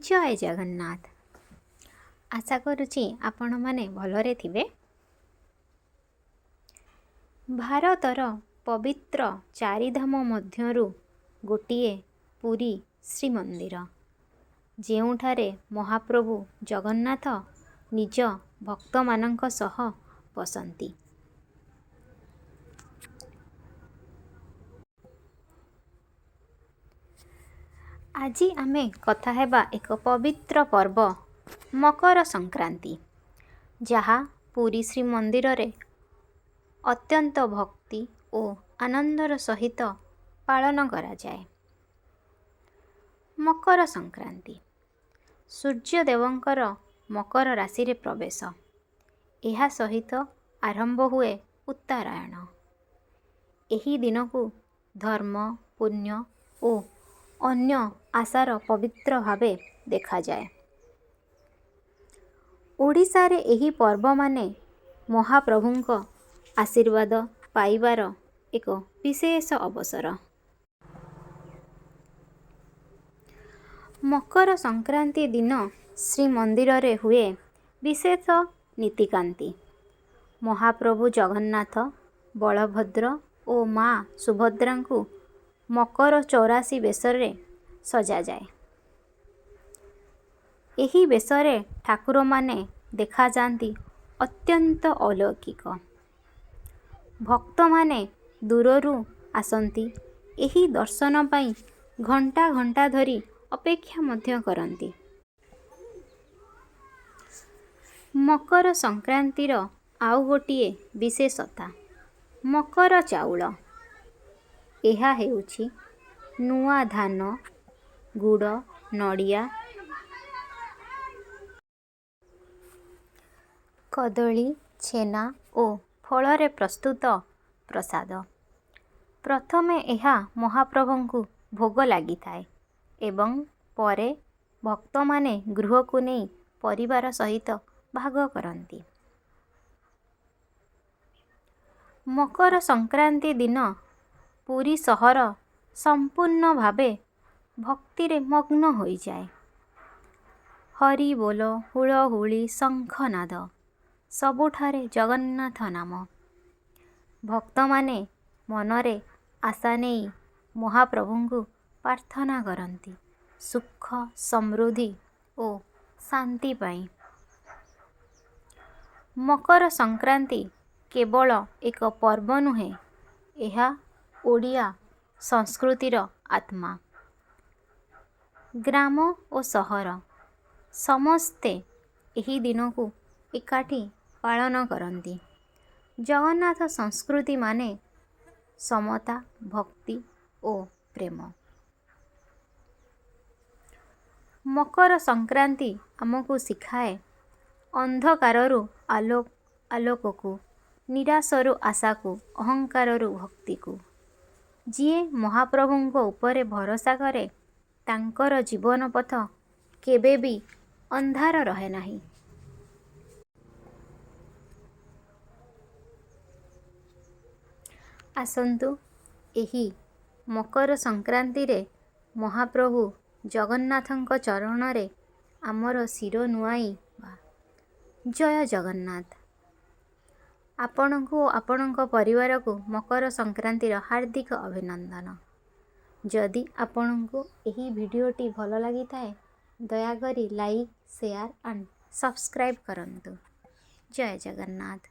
ଜୟ ଜଗନ୍ନାଥ। ଆଶା କରୁଛି ଆପଣମାନେ ଭଲରେ ଥିବେ। ଭାରତର ପବିତ୍ର ଚାରିଧାମ ମଧ୍ୟରୁ ଗୋଟିଏ ପୁରୀ ଶ୍ରୀମନ୍ଦିର, ଯେଉଁଠାରେ ମହାପ୍ରଭୁ ଜଗନ୍ନାଥ ନିଜ ଭକ୍ତମାନଙ୍କ ସହ ବସନ୍ତି। ଆଜି ଆମେ କଥା ହେବା ଏକ ପବିତ୍ର ପର୍ବ ମକର ସଂକ୍ରାନ୍ତି, ଯାହା ପୁରୀ ଶ୍ରୀମନ୍ଦିରରେ ଅତ୍ୟନ୍ତ ଭକ୍ତି ଓ ଆନନ୍ଦର ସହିତ ପାଳନ କରାଯାଏ। ମକର ସଂକ୍ରାନ୍ତି ସୂର୍ଯ୍ୟଦେବଙ୍କର ମକର ରାଶିରେ ପ୍ରବେଶ, ଏହା ସହିତ ଆରମ୍ଭ ହୁଏ ଉତ୍ତରାୟଣ। ଏହି ଦିନକୁ ଧର୍ମ, ପୁଣ୍ୟ ଓ ଅନ୍ୟ ଆଶାର ପବିତ୍ର ଭାବେ ଦେଖାଯାଏ। ଓଡ଼ିଶାରେ ଏହି ପର୍ବ ମାନେ ମହାପ୍ରଭୁଙ୍କ ଆଶୀର୍ବାଦ ପାଇବାର ଏକ ବିଶେଷ ଅବସର। ମକର ସଂକ୍ରାନ୍ତି ଦିନ ଶ୍ରୀମନ୍ଦିରରେ ହୁଏ ବିଶେଷ ନୀତିକାନ୍ତି। ମହାପ୍ରଭୁ ଜଗନ୍ନାଥ, ବଳଭଦ୍ର ଓ ମା ସୁଭଦ୍ରାଙ୍କୁ ମକର 84 ବେଶରେ ସଜାଯାଏ। ଏହି ବେଶରେ ଠାକୁରମାନେ ଦେଖାଯାଆନ୍ତି ଅତ୍ୟନ୍ତ ଅଲୌକିକ। ଭକ୍ତମାନେ ଦୂରରୁ ଆସନ୍ତି ଏହି ଦର୍ଶନ ପାଇଁ, ଘଣ୍ଟା ଘଣ୍ଟା ଧରି ଅପେକ୍ଷା ମଧ୍ୟ କରନ୍ତି। ମକର ସଂକ୍ରାନ୍ତିର ଆଉ ଗୋଟିଏ ବିଶେଷତା ମକର ଚାଉଳ। ଏହା ହେଉଛି ନୂଆ ଧାନ, ଗୁଡ଼, ନଡ଼ିଆ, କଦଳୀ, ଛେନା ଓ ଫଳରେ ପ୍ରସ୍ତୁତ ପ୍ରସାଦ। ପ୍ରଥମେ ଏହା ମହାପ୍ରଭୁଙ୍କୁ ଭୋଗ ଲାଗିଥାଏ ଏବଂ ପରେ ଭକ୍ତମାନେ ଗୃହକୁ ନେଇ ପରିବାର ସହିତ ଭାଗ କରନ୍ତି। ମକର ସଂକ୍ରାନ୍ତି ଦିନ ପୁରୀ ସହର ସମ୍ପୂର୍ଣ୍ଣ ଭାବେ ଭକ୍ତିରେ ମଗ୍ନ ହୋଇଯାଏ। ହରିବୋଲ, ହୁଳହୁଳି, ଶଙ୍ଖନାଦ, ସବୁଠାରେ ଜଗନ୍ନାଥ ନାମ। ଭକ୍ତମାନେ ମନରେ ଆଶା ନେଇ ମହାପ୍ରଭୁଙ୍କୁ ପ୍ରାର୍ଥନା କରନ୍ତି ସୁଖ, ସମୃଦ୍ଧି ଓ ଶାନ୍ତି ପାଇଁ। ମକର ସଂକ୍ରାନ୍ତି କେବଳ ଏକ ପର୍ବ ନୁହେଁ, ଏହା ଓଡ଼ିଆ ସଂସ୍କୃତିର ଆତ୍ମା। ଗ୍ରାମ ଓ ସହର ସମସ୍ତେ ଏହି ଦିନକୁ ଏକାଠି ପାଳନ କରନ୍ତି। ଜଗନ୍ନାଥ ସଂସ୍କୃତି ମାନେ ସମତା, ଭକ୍ତି ଓ ପ୍ରେମ। ମକର ସଂକ୍ରାନ୍ତି ଆମକୁ ଶିଖାଏ ଅନ୍ଧକାରରୁ ଆଲୋକକୁ, ନିରାଶରୁ ଆଶାକୁ, ଅହଙ୍କାରରୁ ଭକ୍ତିକୁ। ଯିଏ ମହାପ୍ରଭୁଙ୍କ ଉପରେ ଭରସା କରେ, ତାଙ୍କର ଜୀବନ ପଥ କେବେ ବି ଅନ୍ଧାର ରହେ ନାହିଁ। ଆସନ୍ତୁ, ଏହି ମକର ସଂକ୍ରାନ୍ତିରେ ମହାପ୍ରଭୁ ଜଗନ୍ନାଥଙ୍କ ଚରଣରେ ଆମର ଶିର ନୁଆଁଇବା। ଜୟ ଜଗନ୍ନାଥ। ଆପଣଙ୍କୁ ଓ ଆପଣଙ୍କ ପରିବାରକୁ ମକର ସଂକ୍ରାନ୍ତିର ହାର୍ଦ୍ଦିକ ଅଭିନନ୍ଦନ। ଯଦି ଆପଣଙ୍କୁ ଏହି ଭିଡ଼ିଓଟି ଭଲ ଲାଗିଥାଏ, ଦୟାକରି ଲାଇକ୍, ସେୟାର ଆଣ୍ଡ ସବସ୍କ୍ରାଇବ୍ କରନ୍ତୁ। ଜୟ ଜଗନ୍ନାଥ।